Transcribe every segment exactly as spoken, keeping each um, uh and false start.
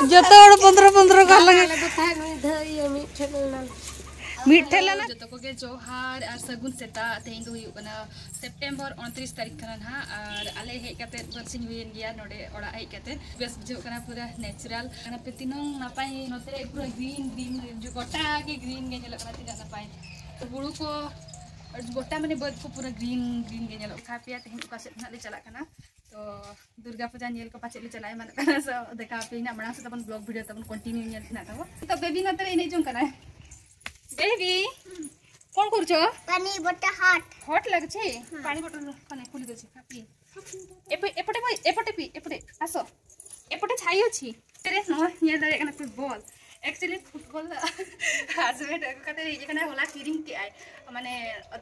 ᱡᱚᱛᱚ ᱦᱚᱲ ᱯᱚᱱᱫᱽᱨᱚ ᱯᱚᱱᱫᱽᱨᱚ ᱠᱚ ᱦᱟᱞᱟᱝᱟ᱾ ᱟᱞᱮ ᱫᱚ ᱛᱟᱦᱮᱸ ᱢᱤᱫ ᱫᱷᱟᱣ ᱤᱭᱟᱹ ᱢᱤᱫ ᱴᱷᱮᱱ ᱞᱮᱱᱟ᱾ ᱢᱤᱫ ᱴᱷᱮᱱ ᱞᱮᱱᱟ᱾ ᱡᱚᱛᱚ ᱠᱚᱜᱮ ᱡᱚᱦᱟᱨ ᱟᱨ ᱥᱟᱹᱜᱩᱱ ᱥᱮᱛᱟᱜ᱾ ᱛᱮᱦᱮᱧ ᱫᱚ ᱦᱩᱭᱩᱜ ᱠᱟᱱᱟ ᱥᱮᱯᱴᱮᱢᱵᱚᱨ ᱩᱱᱛᱨᱤᱥ ᱛᱟᱹᱨᱤᱠᱷ ᱠᱟᱱᱟ ᱱᱟᱦᱟᱜ, ᱟᱨ ᱟᱞᱮ ᱦᱮᱡ ᱠᱟᱛᱮ ᱵᱟᱨᱥᱤᱧ ᱦᱩᱭᱮᱱ ᱜᱮᱭᱟ ᱱᱚᱰᱮ ᱚᱲᱟᱜ ᱦᱮᱡ ᱠᱟᱛᱮ᱾ ᱵᱮᱥ ᱵᱩᱡᱷᱟᱹᱜ ᱠᱟᱱᱟ, ᱯᱩᱨᱟᱹ natural ᱠᱟᱱᱟ᱾ ᱯᱮ ᱛᱤᱱᱟᱹᱝ ᱱᱟᱯᱟᱭ ᱱᱚᱛᱮ ᱨᱮ ᱯᱩᱨᱟᱹ green green, ᱜᱚᱴᱟ ᱜᱮ green ᱜᱮ ᱧᱮᱞᱚᱜ ᱠᱟᱱᱟ, ᱛᱤᱱᱟᱹᱜ ᱱᱟᱯᱟᱭ᱾ ᱦᱩᱲᱩ ᱠᱚ ᱜᱚᱴᱟ ᱢᱟᱱᱮ ᱵᱟᱹᱫᱽ ᱠᱚ ᱯᱩᱨᱟᱹ green green ᱜᱮ ᱧᱮᱞᱚᱜ ᱠᱟᱱᱟ᱾ ᱯᱮᱭᱟ ᱛᱮᱦᱮᱧ ᱚᱠᱟ ᱥᱮᱫ ᱱᱟᱦᱟᱜ ᱞᱮ ᱪᱟᱞᱟᱜ ᱠᱟᱱᱟ, ᱛᱚ ᱫᱩᱨᱜᱟ ᱯᱩᱡᱟ ᱧᱮᱞ ᱠᱚ ᱯᱟᱪᱮᱫ ᱞᱮ ᱪᱟᱞᱟᱜᱼᱟ, ᱮᱢᱟᱱᱚᱜ ᱠᱟᱱᱟ᱾ So ᱫᱮᱠᱷᱟᱣ ᱟᱯᱮ ᱱᱟᱜ, ᱢᱟᱲᱟᱝ ᱥᱮᱫ ᱛᱟᱵᱚᱱ vlog video ᱛᱟᱵᱚᱱ continue ᱧᱮᱞ ᱛᱮᱱᱟᱜ ᱛᱟᱵᱚᱱ᱾ ᱛᱚ baby ᱱᱚᱛᱮ ᱨᱮ ᱮᱱᱮᱡ ᱡᱚᱝ ᱠᱟᱱᱟᱭ᱾ Baby, कौन କରୁଛ? पानी बोतल हॉट। हॉट लागे छे? पानी बोतल खाने खुली दे छे, पी। एपटे पी, एपटे पी, एपटे आसो। एपटे छाई अछि। तेरे नवा ये दरे कना कोई बॉल। Actually football husband ᱟᱹᱜᱩ ᱠᱟᱛᱮ ᱦᱮᱡ ᱠᱟᱱᱟᱭ, ᱦᱚᱞᱟ ᱠᱤᱨᱤᱧ ᱠᱮᱜᱼᱟᱭ, ᱢᱟᱱᱮ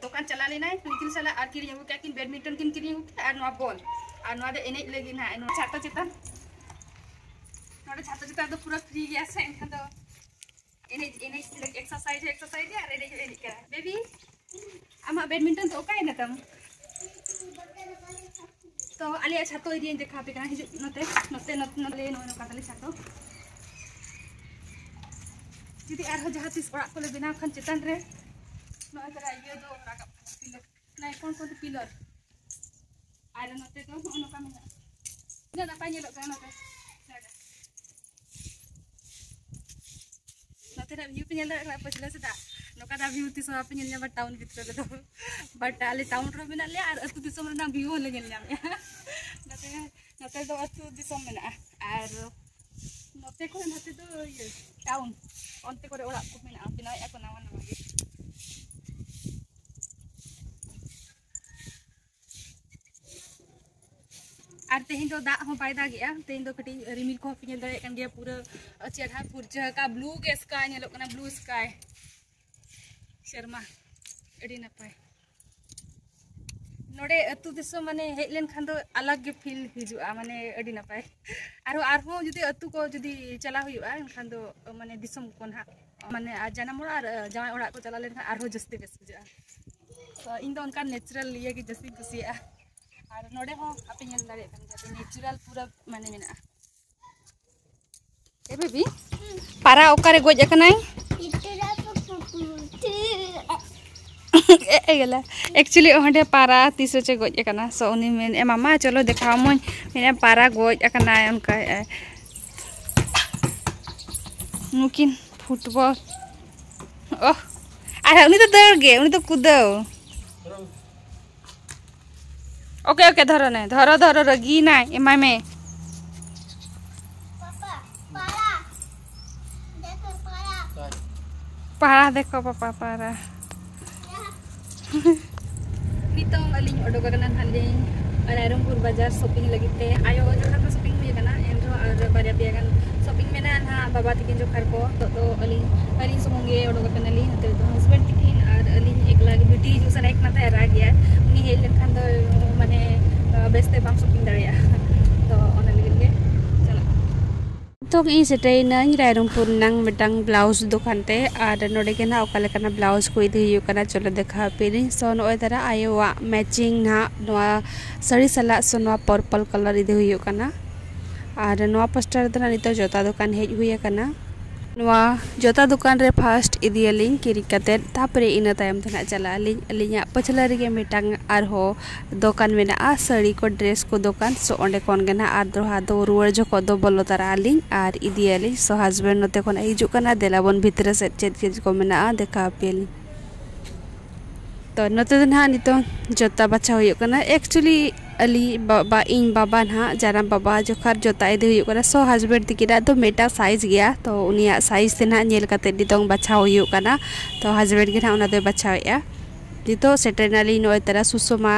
ᱫᱚᱠᱟᱱ ᱪᱟᱞᱟᱣ ᱞᱮᱱᱟᱭ, ᱱᱤᱠᱤᱞ ᱥᱟᱞᱟᱜ ᱟᱨ ᱠᱤᱨᱤᱧ ᱟᱹᱜᱩ ᱠᱮᱜᱼᱟ ᱠᱤᱱ, badminton ᱠᱤᱱ ᱠᱤᱨᱤᱧ ᱟᱹᱜᱩ ᱠᱮᱜᱼᱟ ᱟᱨ ᱱᱚᱣᱟ ᱵᱚᱞ ᱟᱨ ᱱᱚᱣᱟ ᱫᱚ ᱮᱱᱮᱡ ᱞᱟᱹᱜᱤᱫ ᱱᱟᱦᱟᱜ ᱱᱚᱣᱟ ᱪᱷᱟᱛᱟ ᱪᱮᱛᱟᱱ, ᱱᱚᱰᱮ ᱪᱷᱟᱛᱟ ᱪᱮᱛᱟᱱ ᱫᱚ ᱯᱩᱨᱟᱹ free ᱜᱮᱭᱟ ᱥᱮ, ᱮᱱᱠᱷᱟᱱ ᱫᱚ ᱮᱱᱮᱡ ᱮᱱᱮᱡ exercise ᱦᱚᱸ exercise ᱜᱮᱭᱟ ᱟᱨ ᱮᱱᱮᱡ ᱦᱚᱸ ᱮᱱᱮᱡ ᱠᱟᱱᱟ᱾ Baby, ᱟᱢᱟᱜ badminton ᱫᱚ ᱚᱠᱟᱭᱮᱱᱟ ᱛᱟᱢ? ᱛᱚ ᱟᱞᱮᱭᱟᱜ ᱪᱷᱟᱛᱚ ᱤᱫᱤᱭᱟᱹᱧ ᱫᱮᱠᱷᱟᱣ ᱟᱯᱮ ᱠᱟᱱᱟ᱾ ᱦᱤᱡᱩᱜ ᱱᱚᱛᱮ, ᱱᱚᱛᱮ, ᱱᱚᱛᱮ, ᱱᱚᱛᱮ ᱱᱚᱜᱼᱚᱭ ᱱᱚᱝᱠᱟ ᱛᱟᱞᱮ ᱪᱷᱟᱛᱚ᱾ ᱡᱩᱫᱤ ᱟᱨᱦᱚᱸ ᱡᱟᱦᱟᱸ ᱛᱤᱥ ᱚᱲᱟᱜ ᱠᱚᱞᱮ ᱵᱮᱱᱟᱣ ᱠᱷᱟᱱ ᱪᱮᱛᱟᱱ ᱨᱮ, ᱱᱚᱜᱼᱚᱭ ᱛᱟᱞᱮ ᱤᱭᱟᱹ ᱫᱚ ᱨᱟᱠᱟᱵ ᱠᱟᱱᱟ, ᱯᱤᱞᱟᱨ, ᱱᱟᱭᱠᱚᱱ ᱠᱚ ᱯᱤᱞᱟᱨ᱾ ᱟᱨ ᱱᱚᱛᱮ ᱫᱚ ᱱᱚᱜᱼᱚᱭ ᱱᱚᱝᱠᱟ ᱢᱮᱱᱟᱜᱼᱟ᱾ ᱛᱤᱱᱟᱹᱜ ᱱᱟᱯᱟᱭ ᱧᱮᱞᱚᱜ ᱠᱟᱱᱟ ᱱᱚᱛᱮ ᱡᱟᱭᱜᱟ᱾ ᱱᱚᱛᱮᱱᱟᱜ view ᱯᱮ ᱧᱮᱞ ᱫᱟᱲᱮᱭᱟᱜ ᱠᱟᱱᱟ ᱯᱟᱹᱪᱷᱞᱟᱹ ᱥᱮᱫᱟᱜ᱾ ᱱᱚᱝᱠᱟᱱᱟᱜ view ᱛᱤᱥ ᱦᱚᱸ ᱵᱟᱯᱮ ᱧᱮᱞ ᱧᱟᱢᱟ town ᱵᱷᱤᱛᱨᱤ ᱨᱮᱫᱚ᱾ But ᱟᱞᱮ town ᱨᱮ ᱢᱮᱱᱟᱜ ᱞᱮᱭᱟ ᱟᱨ ᱟᱹᱛᱩ ᱫᱤᱥᱚᱢ ᱨᱮᱱᱟᱜ view ᱦᱚᱸᱞᱮ ᱧᱮᱞ ᱧᱟᱢᱮᱫᱼᱟ᱾ ᱱᱚᱛᱮ, ᱱᱚᱛᱮ ᱫᱚ ᱟᱹᱛᱩ ᱫᱤᱥᱚᱢ ᱢᱮᱱᱟᱜᱼᱟ ᱟᱨ ᱱᱚᱛᱮ ᱠᱷᱚᱱ ᱱᱚᱛᱮ ᱫᱚ ᱤᱭᱟᱹ town, ᱚᱱᱛᱮ ᱠᱚᱨᱮ ᱚᱲᱟᱜ ᱠᱚ ᱢᱮᱱᱟᱜᱼᱟ, ᱵᱮᱱᱟᱣᱮᱫᱼᱟ ᱠᱚ ᱱᱟᱣᱟ ᱱᱟᱣᱟ ᱜᱮ᱾ ᱟᱨ ᱛᱮᱦᱮᱧ ᱫᱚ ᱫᱟᱜ ᱦᱚᱸ ᱵᱟᱭ ᱫᱟᱜᱮᱜᱼᱟ᱾ ᱛᱮᱦᱮᱧ ᱫᱚ ᱠᱟᱹᱴᱤᱡ ᱨᱤᱢᱤᱞ ᱠᱚᱦᱚᱸ ᱯᱮ ᱧᱮᱞ ᱫᱟᱲᱮᱭᱟᱜ ᱠᱟᱱ ᱜᱮᱭᱟ, ᱯᱩᱨᱟᱹ ᱪᱮᱦᱨᱟ ᱯᱷᱩᱨᱪᱟᱹ ᱟᱠᱟᱫ, blue ᱜᱮ sky ᱧᱮᱞᱚᱜ ᱠᱟᱱᱟ, blue sky᱾ ᱥᱮᱨᱢᱟ ᱟᱹᱰᱤ ᱱᱟᱯᱟᱭ᱾ ᱱᱚᱰᱮ ᱟᱹᱛᱩ ᱫᱤᱥᱚᱢ ᱢᱟᱱᱮ ᱦᱮᱡ ᱞᱮᱱᱠᱷᱟᱱ ᱫᱚ ᱟᱞᱟᱜᱽ ᱜᱮ feel ᱦᱤᱡᱩᱜᱼᱟ, ᱢᱟᱱᱮ ᱟᱹᱰᱤ ᱱᱟᱯᱟᱭ᱾ ᱟᱨᱦᱚᱸ, ᱟᱨᱦᱚᱸ ᱡᱩᱫᱤ ᱟᱹᱛᱩ ᱠᱚ ᱡᱩᱫᱤ ᱪᱟᱞᱟᱣ ᱦᱩᱭᱩᱜᱼᱟ, ᱮᱱᱠᱷᱟᱱ ᱫᱚ ᱢᱟᱱᱮ ᱫᱤᱥᱚᱢ ᱠᱚ ᱱᱟᱦᱟᱜ, ᱢᱟᱱᱮ ᱟᱨ ᱡᱟᱱᱟᱢ ᱚᱲᱟᱜ ᱟᱨ ᱡᱟᱶᱟᱭ ᱚᱲᱟᱜ ᱠᱚ ᱪᱟᱞᱟᱣ ᱞᱮᱱᱠᱷᱟᱱ ᱟᱨᱦᱚᱸ ᱡᱟᱹᱥᱛᱤ ᱵᱮᱥ ᱵᱩᱡᱷᱟᱹᱜᱼᱟ᱾ ᱛᱚ ᱤᱧ ᱫᱚ ᱚᱱᱠᱟᱱ natural ᱤᱭᱟᱹ ᱜᱮ ᱡᱟᱹᱥᱛᱤᱧ ᱠᱩᱥᱤᱭᱟᱜᱼᱟ᱾ ᱟᱨ ᱱᱚᱰᱮ ᱦᱚᱸ ᱟᱯᱮ ᱧᱮᱞ ᱫᱟᱲᱮᱭᱟᱜ ᱠᱟᱱ ᱜᱮᱭᱟ ᱯᱮ, natural ᱯᱩᱨᱟᱹ ᱢᱟᱱᱮ ᱢᱮᱱᱟᱜᱼᱟ᱾ ᱮ ᱵᱮᱵᱤ, ᱯᱟᱨᱟ ᱚᱠᱟᱨᱮ ᱜᱚᱡ ᱟᱠᱟᱱᱟᱭ? ᱮ, ᱮ ᱜᱮᱞᱟ᱾ ᱮᱠᱪᱩᱭᱮᱞᱤ ᱚᱸᱰᱮ ᱯᱟᱨᱟ ᱛᱤᱥ ᱨᱮᱪᱚ ᱜᱚᱡ ᱟᱠᱟᱱᱟ᱾ ᱥᱳ ᱩᱱᱤ ᱢᱮᱱᱮᱫᱼᱟ, "ᱢᱟᱢᱟ, ᱪᱚᱞᱚ ᱫᱮᱠᱷᱟᱣ ᱟᱢᱟᱹᱧ", ᱢᱮᱱᱮᱫᱼᱟ, "ᱯᱟᱨᱟ ᱜᱚᱡ ᱟᱠᱟᱱᱟᱭ", ᱚᱱᱠᱟᱭᱮᱫᱼᱟᱭ᱾ ᱱᱩᱠᱤᱱ ᱯᱷᱩᱴᱵᱚᱞ᱾ ᱳᱦ, ᱟᱨ ᱩᱱᱤ ᱫᱚ ᱫᱟᱹᱲ ᱜᱮ, ᱩᱱᱤ ᱫᱚ ᱠᱩᱫᱟᱹᱣ᱾ ᱳᱠᱮ, ᱳᱠᱮ, ᱫᱷᱚᱨᱚ ᱱᱮ, ᱫᱷᱚᱨᱚ, ᱫᱷᱚᱨᱚ, ᱨᱟᱹᱜᱤᱭᱮᱱᱟᱭ, ᱮᱢᱟᱭ ᱢᱮ᱾ ᱯᱟᱲᱟ ᱫᱮᱠᱷᱚ ᱯᱟᱯᱟ, ᱯᱟᱲᱟ᱾ ᱱᱤᱛᱚᱝ ᱟᱹᱞᱤᱧ ᱚᱰᱚᱠ ᱟᱠᱟᱱᱟ ᱱᱟᱦᱟᱜ ᱞᱤᱧ ᱨᱟᱭᱨᱚᱝᱯᱩᱨ ᱵᱟᱡᱟᱨ ᱥᱚᱯᱤᱝ ᱞᱟᱹᱜᱤᱫ ᱛᱮ᱾ ᱟᱭᱳ ᱡᱚᱠᱷᱟ ᱠᱚ ᱥᱚᱯᱤᱝ ᱦᱩᱭ ᱟᱠᱟᱱᱟ, ᱮᱱᱨᱮᱦᱚᱸ ᱟᱨ ᱵᱟᱨᱭᱟ ᱯᱮᱭᱟ ᱜᱟᱱ ᱥᱚᱯᱤᱝ ᱢᱮᱱᱟᱜᱼᱟ ᱱᱟᱦᱟᱜ ᱵᱟᱵᱟ ᱛᱟᱹᱠᱤᱱ ᱡᱚᱠᱷᱟ ᱨᱮᱠᱚ᱾ ᱱᱤᱛᱚᱜ ᱫᱚ ᱟᱹᱞᱤᱧ, ᱟᱹᱞᱤᱧ ᱥᱩᱢᱩᱝ ᱜᱮ ᱚᱰᱚᱠ ᱟᱠᱟᱱᱟᱞᱤᱧ᱾ ᱱᱚᱛᱮ ᱫᱚ ᱦᱟᱥᱵᱮᱱᱰ ᱛᱟᱹᱠᱤᱱ ᱟᱨ ᱟᱹᱞᱤᱧ ᱮᱠᱞᱟ ᱜᱮ᱾ ᱵᱤᱴᱤ ᱦᱤᱡᱩᱜ ᱥᱟᱱᱟᱭᱮ ᱠᱟᱱᱟ ᱛᱟᱭᱟ, ᱨᱟᱜ ᱜᱮᱭᱟ᱾ ᱩᱱᱤ ᱦᱮᱡ ᱞᱮᱱᱠᱷᱟᱱ ᱫᱚ ᱢᱟᱱᱮ ᱵᱮᱥᱛᱮ ᱵᱟᱢ ᱥᱚᱯᱤᱝ ᱫᱟᱲᱮᱭᱟᱜᱼᱟ᱾ ᱛᱚ ᱚᱱᱟ ᱞᱟᱹᱜᱤᱫ ᱜᱮ ᱪᱟᱞᱟᱜ ᱠᱟᱱᱟ᱾ ᱱᱤᱛᱚᱜ ᱤᱧ ᱥᱮᱴᱮᱨᱮᱱᱟᱹᱧ ᱨᱟᱭᱨᱚᱝᱯᱩᱨ ᱨᱮᱱᱟᱝ ᱢᱤᱫᱴᱟᱝ ᱵᱞᱟᱣᱩᱡᱽ ᱫᱚᱠᱟᱱ ᱛᱮ᱾ ᱟᱨ ᱱᱚᱰᱮ ᱜᱮ ᱱᱟᱦᱟᱜ ᱚᱠᱟ ᱞᱮᱠᱟᱱᱟᱜ ᱵᱞᱟᱣᱩᱡᱽ ᱠᱚ ᱤᱫᱤ ᱦᱩᱭᱩᱜ ᱠᱟᱱᱟ, ᱪᱚᱞᱚ ᱫᱮᱠᱷᱟᱣ ᱟᱯᱮᱭᱟᱞᱤᱧ᱾ ᱥᱳ ᱱᱚᱜᱼᱚᱭ ᱛᱟᱨᱟ ᱟᱭᱳᱣᱟᱜ ᱢᱮᱪᱤᱝ ᱱᱟᱦᱟᱜ ᱱᱚᱣᱟ ᱥᱟᱹᱲᱤ ᱥᱟᱞᱟᱜ, ᱥᱳ ᱱᱚᱣᱟ ᱯᱚᱨᱯᱚᱞ ᱠᱟᱞᱟᱨ ᱤᱫᱤ ᱦᱩᱭᱩᱜ ᱠᱟᱱᱟ᱾ ᱟᱨ ᱱᱚᱣᱟ ᱯᱳᱥᱴᱟᱨ ᱨᱮᱫᱚ ᱱᱟᱦᱟᱜ ᱱᱤᱛᱚᱜ ᱡᱚᱛᱟ ᱫᱚᱠᱟᱱ ᱦᱮᱡ ᱦᱩᱭ ᱟᱠᱟᱱᱟ᱾ ᱱᱚᱣᱟ ᱡᱚᱛᱟ ᱫᱚᱠᱟᱱ ᱨᱮ ᱯᱷᱟᱥᱴ ᱤᱫᱤᱭᱟᱞᱤᱧ ᱠᱤᱨᱤᱧ ᱠᱟᱛᱮᱫ, ᱛᱟᱨᱯᱚᱨᱮ ᱤᱱᱟᱹ ᱛᱟᱭᱚᱢ ᱛᱮ ᱱᱟᱦᱟᱜ ᱪᱟᱞᱟᱜ ᱟᱹᱞᱤᱧ ᱟᱹᱞᱤᱧᱟᱜ ᱯᱟᱹᱪᱷᱞᱟᱹ ᱨᱮᱜᱮ ᱢᱤᱫᱴᱟᱝ ᱟᱨᱦᱚᱸ ᱫᱚᱠᱟᱱ ᱢᱮᱱᱟᱜᱼᱟ, ᱥᱟᱹᱲᱤ ᱠᱚ, ᱰᱨᱮᱥ ᱠᱚ ᱫᱚᱠᱟᱱ᱾ ᱥᱳ ᱚᱸᱰᱮ ᱠᱷᱚᱱ ᱜᱮ ᱱᱟᱦᱟᱜ ᱟᱨ ᱫᱚᱦᱲᱟ ᱫᱚ ᱨᱩᱣᱟᱹᱲ ᱡᱚᱠᱷᱚᱱ ᱫᱚ ᱵᱚᱞᱚ ᱛᱟᱨᱟᱜ ᱟᱹᱞᱤᱧ ᱟᱨ ᱤᱫᱤᱭᱟᱞᱤᱧ᱾ ᱥᱳ ᱦᱟᱥᱵᱮᱱᱰ ᱱᱚᱛᱮ ᱠᱷᱚᱱ ᱮ ᱦᱤᱡᱩᱜ ᱠᱟᱱᱟ, ᱫᱮᱞᱟ ᱵᱚᱱ ᱵᱷᱤᱛᱨᱤ ᱥᱮᱫ ᱪᱮᱫ ᱪᱮᱫ ᱠᱚ ᱢᱮᱱᱟᱜᱼᱟ ᱫᱮᱠᱷᱟᱣ ᱟᱯᱮᱭᱟᱞᱤᱧ᱾ ᱛᱚ ᱱᱚᱛᱮ ᱫᱚ ᱱᱟᱦᱟᱜ ᱱᱤᱛᱚᱝ ᱡᱚᱛᱟ ᱵᱟᱪᱷᱟᱣ ᱦᱩᱭᱩᱜ ᱠᱟᱱᱟ᱾ ᱮᱠᱪᱩᱭᱮᱞᱤ ᱟᱹᱞᱤᱧ ᱵᱟᱵᱟ, ᱤᱧ ᱵᱟᱵᱟ ᱱᱟᱦᱟᱜ ᱡᱟᱱᱟᱢ ᱵᱟᱵᱟ ᱡᱚᱠᱷᱟᱨ ᱡᱚᱛᱟ ᱤᱫᱤ ᱦᱩᱭᱩᱜ ᱠᱟᱱᱟ᱾ ᱥᱳ ᱦᱟᱥᱵᱮᱱᱰ ᱛᱤᱠᱤᱱᱟᱜ ᱫᱚ ᱢᱤᱫᱴᱟᱝ ᱥᱟᱭᱤᱡᱽ ᱜᱮᱭᱟ, ᱛᱚ ᱩᱱᱤᱭᱟᱜ ᱥᱟᱭᱤᱡᱽ ᱛᱮ ᱱᱟᱦᱟᱜ ᱧᱮᱞ ᱠᱟᱛᱮᱫ ᱱᱤᱛᱚᱝ ᱵᱟᱪᱷᱟᱣ ᱦᱩᱭᱩᱜ ᱠᱟᱱᱟ᱾ ᱛᱚ ᱦᱟᱥᱵᱮᱱᱰ ᱜᱮ ᱱᱟᱦᱟᱜ ᱚᱱᱟ ᱫᱚᱭ ᱵᱟᱪᱷᱟᱣᱮᱫᱼᱟ᱾ ᱱᱤᱛᱚᱜ ᱥᱮᱴᱮᱨ ᱮᱱᱟᱞᱤᱧ ᱱᱚᱜᱼᱚᱭ ᱛᱟᱨᱟ ᱥᱩᱥᱚᱢᱟ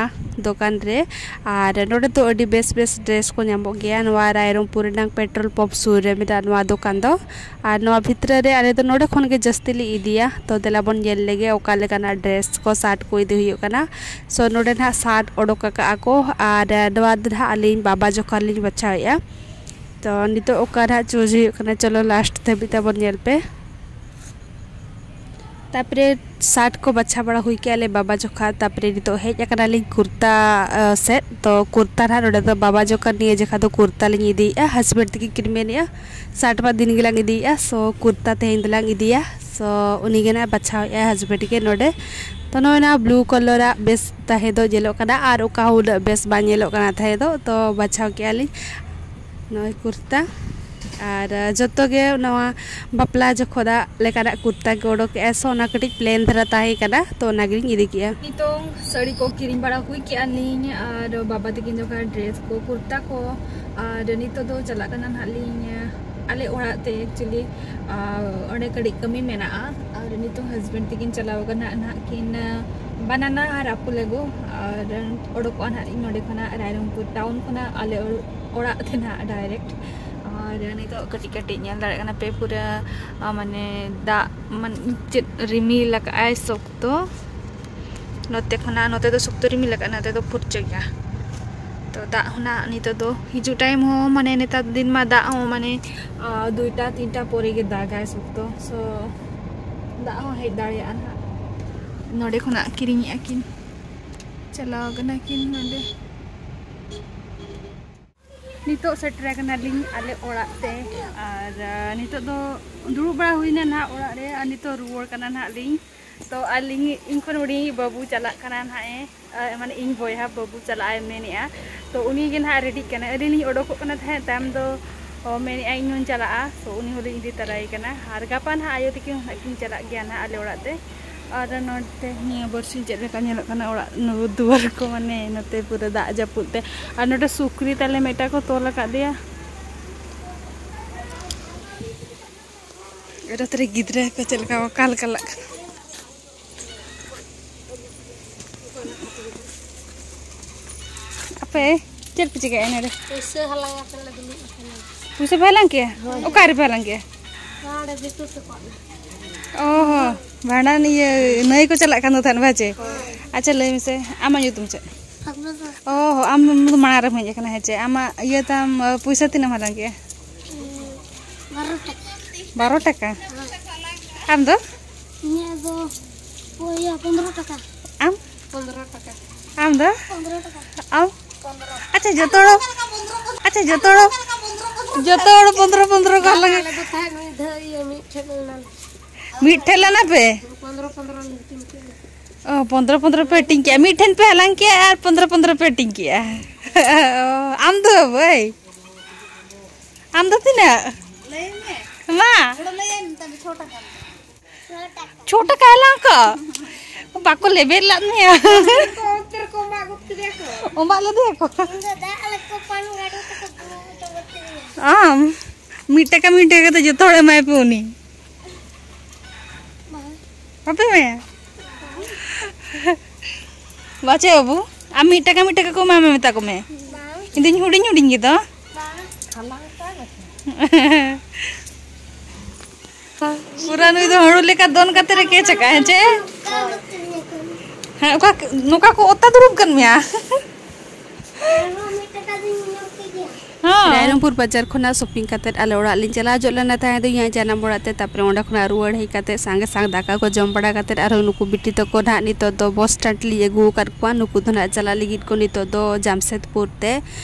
ᱫᱚᱠᱟᱱ ᱨᱮ᱾ ᱟᱨ ᱱᱚᱰᱮ ᱫᱚ ᱟᱹᱰᱤ ᱵᱮᱥ ᱵᱮᱥ ᱰᱨᱮᱥ ᱠᱚ ᱧᱟᱢᱚᱜ ᱜᱮᱭᱟ᱾ ᱱᱚᱣᱟ ᱨᱟᱭᱨᱚᱝᱯᱩᱨ ᱨᱮᱱᱟᱝ ᱯᱮᱴᱨᱳᱞ ᱯᱟᱢᱯ ᱥᱩᱨ ᱨᱮ ᱢᱮᱱᱟᱜᱼᱟ ᱱᱚᱣᱟ ᱫᱚᱠᱟᱱ ᱫᱚ᱾ ᱟᱨ ᱱᱚᱣᱟ ᱵᱷᱤᱛᱨᱤ ᱨᱮ ᱟᱞᱮ ᱫᱚ ᱱᱚᱰᱮ ᱠᱷᱚᱱ ᱜᱮ ᱡᱟᱹᱥᱛᱤ ᱞᱮ ᱤᱫᱤᱭᱟ᱾ ᱛᱚ ᱫᱮᱞᱟ ᱵᱚᱱ ᱧᱮᱞ ᱞᱮᱜᱮ ᱚᱠᱟ ᱞᱮᱠᱟᱱᱟᱜ ᱰᱨᱮᱥ ᱠᱚ, ᱥᱟᱨᱴ ᱠᱚ ᱤᱫᱤ ᱦᱩᱭᱩᱜ ᱠᱟᱱᱟ᱾ ᱥᱳ ᱱᱚᱰᱮ ᱱᱟᱦᱟᱜ ᱥᱟᱨᱴ ᱚᱰᱚᱠ ᱟᱠᱟᱫᱼᱟ ᱠᱚ᱾ ᱟᱨ ᱱᱚᱣᱟ ᱫᱚ ᱱᱟᱦᱟᱜ ᱟᱹᱞᱤᱧ ᱵᱟᱵᱟ ᱡᱚᱠᱷᱟ ᱞᱤᱧ ᱵᱟᱪᱷᱟᱣᱮᱫᱼᱟ᱾ ᱛᱚ ᱱᱤᱛᱚᱜ ᱚᱠᱟ ᱱᱟᱦᱟᱜ ᱪᱩᱡᱽ ᱦᱩᱭᱩᱜ ᱠᱟᱱᱟ, ᱪᱚᱞᱚ ᱞᱟᱥᱴ ᱫᱷᱟᱹᱵᱤᱡ ᱛᱟᱵᱚᱱ ᱧᱮᱞ ᱯᱮ᱾ ᱛᱟᱯᱚᱨᱮ ᱥᱟᱨᱴ ᱠᱚ ᱵᱟᱪᱷᱟᱣ ᱵᱟᱲᱟ ᱦᱩᱭ ᱠᱮᱜᱼᱟ ᱞᱮ ᱵᱟᱵᱟ ᱡᱚᱠᱷᱟ᱾ ᱛᱟᱯᱚᱨᱮ ᱱᱤᱛᱚᱜ ᱦᱮᱡ ᱟᱠᱟᱱᱟᱞᱤᱧ ᱠᱩᱨᱛᱟ, ᱟ, ᱥᱮᱫ᱾ ᱛᱚ ᱠᱩᱨᱛᱟ ᱱᱟᱦᱟᱜ ᱱᱚᱰᱮ ᱫᱚ ᱵᱟᱵᱟ ᱡᱚᱠᱷᱟ ᱱᱤᱭᱟᱹ ᱡᱚᱠᱷᱟ ᱫᱚ ᱠᱩᱨᱛᱟ ᱞᱤᱧ ᱤᱫᱤᱭᱮᱜᱼᱟ, ᱦᱟᱥᱵᱮᱱᱰ ᱛᱟᱹᱠᱤᱱ ᱠᱤᱱ ᱢᱮᱱᱮᱜᱼᱟ ᱥᱟᱨᱴ ᱢᱟ ᱫᱤᱱ ᱜᱮᱞᱟᱝ ᱤᱫᱤᱭᱮᱜᱼᱟ, ᱥᱳ ᱠᱩᱨᱛᱟ ᱛᱮᱦᱮᱧ ᱫᱚᱞᱟᱝ ᱤᱫᱤᱭᱟ᱾ ᱥᱳ ᱩᱱᱤ ᱜᱮ ᱱᱟᱦᱟᱜ ᱵᱟᱪᱷᱟᱣᱮᱜᱼᱟᱭ ᱦᱟᱥᱵᱮᱱᱰ ᱜᱮ ᱱᱚᱰᱮ᱾ ᱛᱚ ᱱᱚᱜᱼᱚᱭ ᱱᱟ ᱵᱞᱩ ᱠᱟᱞᱟᱨᱟᱜ ᱵᱮᱥ ᱛᱟᱦᱮᱸ ᱫᱚ ᱧᱮᱞᱚᱜ ᱠᱟᱱᱟ, ᱟᱨ ᱚᱠᱟ ᱦᱚᱸ ᱩᱱᱟᱹᱜ ᱵᱮᱥ ᱵᱟᱝ ᱧᱮᱞᱚᱜ ᱠᱟᱱᱟ ᱛᱟᱦᱮᱸ ᱫᱚ᱾ ᱛᱚ ᱵᱟᱪᱷᱟᱣ ᱠᱮᱜᱼᱟ ᱞᱤᱧ ᱱᱚᱜᱼᱚᱭ ᱠᱩᱨᱛᱟ, ᱟᱨ ᱡᱚᱛᱚ ᱜᱮ ᱱᱚᱣᱟ ᱵᱟᱯᱞᱟ ᱡᱚᱠᱷᱚᱱᱟᱜ ᱞᱮᱠᱟᱱᱟᱜ ᱠᱩᱨᱛᱟ ᱜᱮ ᱚᱰᱚᱠᱮᱜᱼᱟ, ᱥᱳ ᱚᱱᱟ ᱠᱟᱹᱴᱤᱡ ᱯᱞᱮᱱ ᱫᱷᱟᱨᱟ ᱛᱟᱦᱮᱸ ᱠᱟᱱᱟ, ᱛᱚ ᱚᱱᱟ ᱜᱮᱞᱤᱧ ᱤᱫᱤ ᱠᱮᱜᱼᱟ᱾ ᱱᱤᱛᱚᱝ ᱥᱟᱹᱲᱤ ᱠᱚ ᱠᱤᱨᱤᱧ ᱵᱟᱲᱟ ᱦᱩᱭ ᱠᱮᱜᱼᱟ ᱞᱤᱧ, ᱟᱨ ᱵᱟᱵᱟ ᱛᱟᱹᱠᱤᱱ ᱡᱚᱠᱷᱚᱱ ᱰᱨᱮᱥ ᱠᱚ, ᱠᱩᱨᱛᱟ ᱠᱚ, ᱟᱨ ᱱᱤᱛᱚᱜ ᱫᱚ ᱪᱟᱞᱟᱜ ᱠᱟᱱᱟ ᱱᱟᱦᱟᱜ ᱞᱤᱧ ᱟᱞᱮ ᱚᱲᱟᱜ ᱛᱮ᱾ ᱮᱠᱪᱩᱭᱮᱞᱤ ᱚᱸᱰᱮ ᱠᱟᱹᱴᱤᱡ ᱠᱟᱹᱢᱤ ᱢᱮᱱᱟᱜᱼᱟ, ᱟᱨ ᱱᱤᱛᱚᱝ ᱦᱟᱥᱵᱮᱱᱰ ᱛᱟᱹᱠᱤᱱ ᱪᱟᱞᱟᱣ ᱠᱟᱱᱟ ᱱᱟᱦᱟᱜ ᱠᱤᱱ ᱵᱟᱱᱟᱱᱟ ᱟᱨ ᱟᱯᱩ ᱞᱮᱜᱚ, ᱟᱨ ᱚᱰᱚᱠᱚᱜᱼᱟ ᱱᱟᱦᱟᱜ ᱤᱧ ᱱᱚᱸᱰᱮ ᱠᱷᱚᱱᱟᱜ, ᱨᱟᱭᱨᱚᱝᱯᱩᱨ ᱴᱟᱣᱩᱱ ᱠᱷᱚᱱᱟᱜ ᱟᱞᱮ ᱚᱲᱟᱜ ᱛᱮ ᱱᱟᱦᱟᱜ ᱰᱟᱭᱨᱮᱠᱴ᱾ ᱟᱨ ᱱᱤᱛᱚᱜ ᱠᱟᱹᱴᱤᱡ ᱠᱟᱹᱴᱤᱡ ᱧᱮᱞ ᱫᱟᱲᱮᱭᱟᱜ ᱠᱟᱱᱟ ᱯᱮ ᱯᱩᱨᱟᱹ, ᱟ, ᱢᱟᱱᱮ ᱫᱟᱜ, ᱢᱟᱱᱮ ᱪᱮᱫ ᱨᱤᱢᱤᱞ ᱟᱠᱟᱫᱼᱟᱭ ᱥᱚᱠᱛᱚ᱾ ᱱᱚᱛᱮ ᱠᱷᱚᱱᱟᱜ, ᱱᱚᱛᱮ ᱫᱚ ᱥᱚᱠᱛᱚ ᱨᱤᱢᱤᱞ ᱟᱠᱟᱫᱼᱟ, ᱱᱚᱛᱮ ᱫᱚ ᱯᱷᱩᱨᱪᱟᱹ ᱜᱮᱭᱟ᱾ ᱛᱚ ᱫᱟᱜ ᱦᱚᱸ ᱱᱟᱜ ᱱᱤᱛᱚᱜ ᱫᱚ ᱦᱤᱡᱩᱜ ᱴᱟᱭᱤᱢ ᱦᱚᱸ, ᱢᱟᱱᱮ ᱱᱮᱛᱟᱨ ᱫᱤᱱ ᱢᱟ ᱫᱟᱜ ᱦᱚᱸ ᱢᱟᱱᱮ, ᱟ, ᱫᱩᱭᱴᱟ ᱛᱤᱱᱴᱟ ᱯᱚᱨᱮ ᱜᱮ ᱫᱟᱜᱟᱭ ᱥᱚᱠᱛᱚ᱾ ᱥᱳ ᱫᱟᱜ ᱦᱚᱸ ᱦᱮᱡ ᱫᱟᱲᱮᱭᱟᱜᱼᱟ ᱱᱟᱦᱟᱜ᱾ ᱱᱚᱰᱮ ᱠᱷᱚᱱᱟᱜ ᱠᱤᱨᱤᱧᱮᱜᱼᱟ ᱠᱤᱱ, ᱪᱟᱞᱟᱣ ᱠᱟᱱᱟ ᱠᱤᱱ ᱱᱚᱰᱮ᱾ ᱱᱤᱛᱚᱜ ᱥᱮᱴᱮᱨ ᱟᱠᱟᱱᱟᱞᱤᱧ ᱟᱞᱮ ᱚᱲᱟᱜ ᱛᱮ, ᱟᱨ, ᱟ, ᱱᱤᱛᱚᱜ ᱫᱚ ᱫᱩᱲᱩᱵ ᱵᱟᱲᱟ ᱦᱩᱭᱱᱟ ᱱᱟᱦᱟᱜ ᱚᱲᱟᱜ ᱨᱮ, ᱟᱨ ᱱᱤᱛᱚᱜ ᱨᱩᱣᱟᱹᱲ ᱠᱟᱱᱟ ᱱᱟᱦᱟᱜ ᱞᱤᱧ᱾ ᱛᱚ ᱟᱹᱞᱤᱧ, ᱤᱧ ᱠᱷᱚᱱ ᱦᱩᱰᱤᱧ ᱵᱟᱹᱵᱩ ᱪᱟᱞᱟᱜ ᱠᱟᱱᱟ ᱱᱟᱦᱟᱜ ᱮ, ᱟ, ᱢᱟᱱᱮ ᱤᱧ ᱵᱚᱭᱦᱟ ᱵᱟᱹᱵᱩ ᱪᱟᱞᱟᱜ ᱮ ᱢᱮᱱᱮᱜᱼᱟ᱾ ᱛᱚ ᱩᱱᱤ ᱜᱮ ᱱᱟᱦᱟᱜ ᱨᱮᱰᱤᱜ ᱠᱟᱱᱟ᱾ ᱟᱹᱞᱤᱧ ᱞᱤᱧ ᱚᱰᱚᱠᱚᱜ ᱠᱟᱱᱟ ᱛᱟᱦᱮᱸᱫ, ᱛᱟᱭᱚᱢ ᱫᱚ, ᱚ, ᱢᱮᱱᱮᱜᱼᱟ ᱤᱧ ᱦᱚᱸᱧ ᱪᱟᱞᱟᱜᱼᱟ᱾ ᱛᱚ ᱩᱱᱤ ᱦᱚᱸᱞᱤᱧ ᱤᱫᱤ ᱛᱟᱨᱟᱭᱮ ᱠᱟᱱᱟ, ᱟᱨ ᱜᱟᱯᱟ ᱱᱟᱦᱟᱜ ᱟᱭᱳ ᱛᱟᱹᱠᱤᱱ ᱱᱟᱦᱟᱜ ᱠᱤᱱ ᱪᱟᱞᱟᱜ ᱜᱮᱭᱟ ᱱᱟᱦᱟᱜ ᱟᱞᱮ ᱚᱲᱟᱜ ᱛᱮ᱾ ᱟᱨ ᱱᱚᱛᱮ ᱱᱤᱭᱟᱹ ᱵᱟᱨᱥᱤᱧ ᱪᱮᱫ ᱞᱮᱠᱟ ᱧᱮᱞᱚᱜ ᱠᱟᱱᱟ ᱚᱲᱟᱜ ᱫᱩᱣᱟᱹᱨ ᱠᱚ, ᱢᱟᱱᱮ ᱱᱚᱛᱮ ᱯᱩᱨᱟᱹ ᱫᱟᱜ ᱡᱟᱹᱯᱩᱫ ᱛᱮ᱾ ᱟᱨ ᱱᱚᱰᱮ ᱥᱩᱠᱨᱤ ᱛᱟᱞᱮ ᱢᱤᱫᱴᱟᱝ ᱠᱚ ᱛᱚᱞ ᱟᱠᱟᱫᱮᱭᱟ᱾ ᱱᱚᱛᱮ ᱨᱮ ᱜᱤᱫᱽᱨᱟᱹ ᱠᱚ ᱪᱮᱫ ᱞᱮᱠᱟ ᱠᱚ ᱠᱟᱞ ᱠᱟᱞᱟᱜ ᱠᱟᱱᱟ᱾ ᱟᱯᱮ ᱪᱮᱫ ᱯᱮ ᱪᱤᱠᱟᱹᱭᱮᱫᱼᱟ ᱱᱚᱰᱮ? ᱯᱩᱭᱥᱟᱹ ᱦᱟᱞᱟᱝ ᱟᱛᱮ ᱞᱮ ᱫᱩᱲᱩᱵ ᱟᱠᱟᱱᱟ᱾ ᱯᱩᱭᱥᱟᱹ ᱯᱮ ᱦᱟᱞᱟᱝ ᱠᱮᱜᱼᱟ? ᱦᱳᱭ᱾ ᱚᱠᱟ ᱨᱮᱯᱮ ᱦᱟᱞᱟᱝ ᱠᱮᱜᱼᱟ? ᱱᱚᱰᱮ ᱵᱷᱤᱛᱩᱨ ᱛᱟᱠᱚ ᱚᱲᱟᱜ᱾ ᱚ ᱦᱚᱸ, ᱵᱷᱟᱸᱰᱟᱱ ᱤᱭᱟᱹ ᱱᱟᱹᱭ ᱠᱚ ᱪᱟᱞᱟᱜ ᱠᱟᱱ ᱫᱚ ᱛᱟᱦᱮᱸᱫ ᱵᱟᱪᱮ? ᱦᱳᱭ᱾ ᱟᱪᱪᱷᱟ, ᱞᱟᱹᱭ ᱢᱮᱥᱮ, ᱟᱢᱟᱜ ᱧᱩᱛᱩᱢ ᱪᱮᱫ? ᱯᱷᱟᱜᱽᱱᱟ ᱥᱚᱨᱮᱱ᱾ ᱚ ᱦᱚᱸ, ᱟᱢ ᱫᱚ ᱢᱟᱲᱟᱝ ᱨᱮᱢ ᱦᱮᱡ ᱟᱠᱟᱱᱟ ᱦᱮᱸ ᱪᱮ? ᱟᱢᱟᱜ ᱤᱭᱟᱹ ᱛᱟᱢ, ᱯᱩᱭᱥᱟᱹ ᱛᱤᱱᱟᱹᱜ ᱮᱢ ᱦᱟᱞᱟᱝ ᱠᱮᱜᱼᱟ? ᱵᱟᱨᱚ ᱴᱟᱠᱟ᱾ ᱵᱟᱨᱚ ᱴᱟᱠᱟ? ᱦᱳᱭ᱾ ᱟᱢ ᱫᱚ? ᱤᱧᱟᱹᱜ ᱫᱚ ᱤᱭᱟᱹ ᱯᱚᱱᱫᱽᱨᱚ ᱴᱟᱠᱟ᱾ ᱟᱢ? ᱯᱚᱱᱫᱽᱨᱚ ᱴᱟᱠᱟ᱾ ᱟᱢ ᱫᱚ? ᱯᱚᱱᱫᱽᱨᱚ ᱴᱟᱠᱟ᱾ ᱟᱢ? ᱯᱚᱱᱫᱽᱨᱚ᱾ ᱟᱪᱪᱷᱟ, ᱡᱚᱛᱚ ᱦᱚᱲ, ᱟᱪᱪᱷᱟ, ᱡᱚᱛᱚ ᱦᱚᱲ, ᱡᱚᱛᱚ ᱦᱚᱲ ᱯᱚᱱᱫᱽᱨᱚ ᱯᱚᱱᱫᱽᱨᱚ ᱠᱚ ᱦᱟᱞᱟᱝᱟ᱾ ᱟᱞᱮ ᱫᱚ ᱛᱟᱦᱮᱸᱫ ᱢᱤᱫ ᱫᱷᱟᱣ ᱤᱭᱟᱹ ᱢᱤᱫ ᱴᱷᱮᱱ ᱞᱮ ᱞᱮᱱᱟ᱾ ᱢᱤᱫ ᱴᱷᱮᱱ ᱞᱮᱱᱟ ᱯᱮ? ᱯᱚᱱᱫᱽᱨᱚ ᱯᱚᱱᱫᱽᱨᱚ ᱞᱮ ᱦᱟᱹᱴᱤᱧ ᱠᱮᱫᱟ᱾ ᱚ, ᱯᱚᱱᱫᱽᱨᱚ ᱯᱚᱱᱫᱽᱨᱚ ᱯᱮ ᱦᱟᱹᱴᱤᱧ ᱠᱮᱜᱼᱟ᱾ ᱢᱤᱫ ᱴᱷᱮᱱ ᱯᱮ ᱦᱟᱞᱟᱝ ᱠᱮᱜᱼᱟ ᱟᱨ ᱯᱚᱱᱫᱽᱨᱚ ᱯᱚᱱᱫᱽᱨᱚ ᱯᱮ ᱦᱟᱹᱴᱤᱧ ᱠᱮᱜᱼᱟ᱾ ᱚ, ᱟᱢ ᱫᱚ ᱵᱟᱹᱭ? ᱟᱢ ᱫᱚ ᱛᱤᱱᱟᱹᱜ? ᱞᱟᱹᱭ ᱢᱮ᱾ ᱢᱟ᱾ ᱦᱩᱲᱩ ᱞᱟᱹᱭ ᱟᱭ ᱢᱮ, ᱛᱟᱦᱞᱮ ᱪᱷᱚ ᱴᱟᱠᱟ᱾ ᱪᱷᱚ ᱴᱟᱠᱟ ᱦᱟᱞᱟᱝ ᱠᱚ? ᱵᱟᱠᱚ ᱞᱮᱵᱮᱫ ᱞᱟᱫ ᱢᱮᱭᱟ? ᱚᱱᱛᱮ ᱨᱮᱠᱚ ᱚᱢᱟᱜ ᱜᱚᱫ ᱠᱮᱫᱮᱭᱟ ᱠᱚ᱾ ᱚᱢᱟᱜ ᱞᱮᱫᱮᱭᱟ ᱠᱚ? ᱤᱧ ᱫᱚ ᱫᱟᱜ ᱞᱮᱠᱚ ᱯᱟᱱ ᱜᱟᱰᱚ ᱛᱮᱠᱚ ᱫᱩᱲᱩᱵ ᱦᱚᱪᱚ ᱜᱚᱫ ᱠᱮᱫᱤᱧᱟ᱾ ᱟᱢ? ᱢᱤᱫ ᱴᱟᱠᱟ, ᱢᱤᱫ ᱴᱟᱠᱟ ᱠᱟᱛᱮ ᱡᱚᱛᱚ ᱦᱚᱲ ᱮᱢᱟᱭ ᱯᱮ ᱩᱱᱤ᱾ ᱵᱟᱝ᱾ ᱵᱟᱯᱮ ᱮᱢᱟᱭᱟ? ᱵᱟᱪᱮ ᱵᱟᱹᱵᱩ, ᱟᱢ ᱢᱤᱫ ᱴᱟᱠᱟ, ᱢᱤᱫ ᱴᱟᱠᱟ ᱠᱚ ᱮᱢᱟᱢᱟ ᱢᱮᱛᱟ ᱠᱚ ᱢᱮ᱾ ᱵᱟᱝ᱾ ᱤᱧ ᱫᱩᱧ ᱦᱩᱰᱤᱧ ᱦᱩᱰᱤᱧ ᱜᱮᱫᱚ᱾ ᱵᱟᱝ᱾ ᱯᱩᱨᱟᱹ ᱱᱩᱭ ᱫᱚ ᱦᱩᱲᱩ ᱞᱮᱠᱟ ᱫᱚᱱ ᱠᱟᱛᱮ ᱨᱮ ᱠᱮᱪ ᱟᱠᱟᱫ, ᱦᱮᱸ ᱪᱮ? ᱦᱮᱸ, ᱚᱠᱟ, ᱱᱚᱝᱠᱟ ᱠᱚ ᱚᱛᱟ ᱫᱩᱲᱩᱵ ᱠᱟᱱ ᱢᱮᱭᱟ᱾ ᱦᱚᱸ᱾ ᱨᱟᱭᱨᱚᱝᱯᱩᱨ ᱵᱟᱡᱟᱨ ᱠᱷᱚᱱᱟᱜ ᱥᱚᱯᱤᱝ ᱠᱟᱛᱮᱫ ᱟᱞᱮ ᱚᱲᱟᱜ ᱞᱤᱧ ᱪᱟᱞᱟᱣ ᱡᱚᱜ ᱞᱮᱱᱟ ᱛᱟᱦᱮᱸ ᱫᱚ ᱤᱧᱟᱹᱜ ᱡᱟᱱᱟᱢ ᱚᱲᱟᱜ ᱛᱮ᱾ ᱛᱟᱨᱯᱚᱨᱮ ᱚᱸᱰᱮ ᱠᱷᱚᱱᱟᱜ ᱨᱩᱣᱟᱹᱲ ᱦᱮᱡ ᱠᱟᱛᱮᱫ ᱥᱟᱸᱜᱮ ᱥᱟᱝ ᱫᱟᱠᱟ ᱠᱚ ᱡᱚᱢ ᱵᱟᱲᱟ ᱠᱟᱛᱮᱫ ᱟᱨᱦᱚᱸ ᱱᱩᱠᱩ ᱵᱤᱴᱤ ᱛᱟᱠᱚ ᱱᱟᱦᱟᱜ ᱱᱤᱛᱚᱜ ᱫᱚ ᱵᱚᱥ ᱥᱴᱮᱱᱰ ᱞᱤᱧ ᱟᱹᱜᱩ ᱟᱠᱟᱫ ᱠᱚᱣᱟ᱾ ᱱᱩᱠᱩ ᱫᱚ ᱱᱟᱦᱟᱜ ᱪᱟᱞᱟᱜ ᱞᱟᱹᱜᱤᱫ ᱠᱚ ᱱᱤᱛᱚᱜ ᱫᱚ ᱡᱟᱢᱥᱮᱫᱽᱯᱩᱨ ᱛᱮ᱾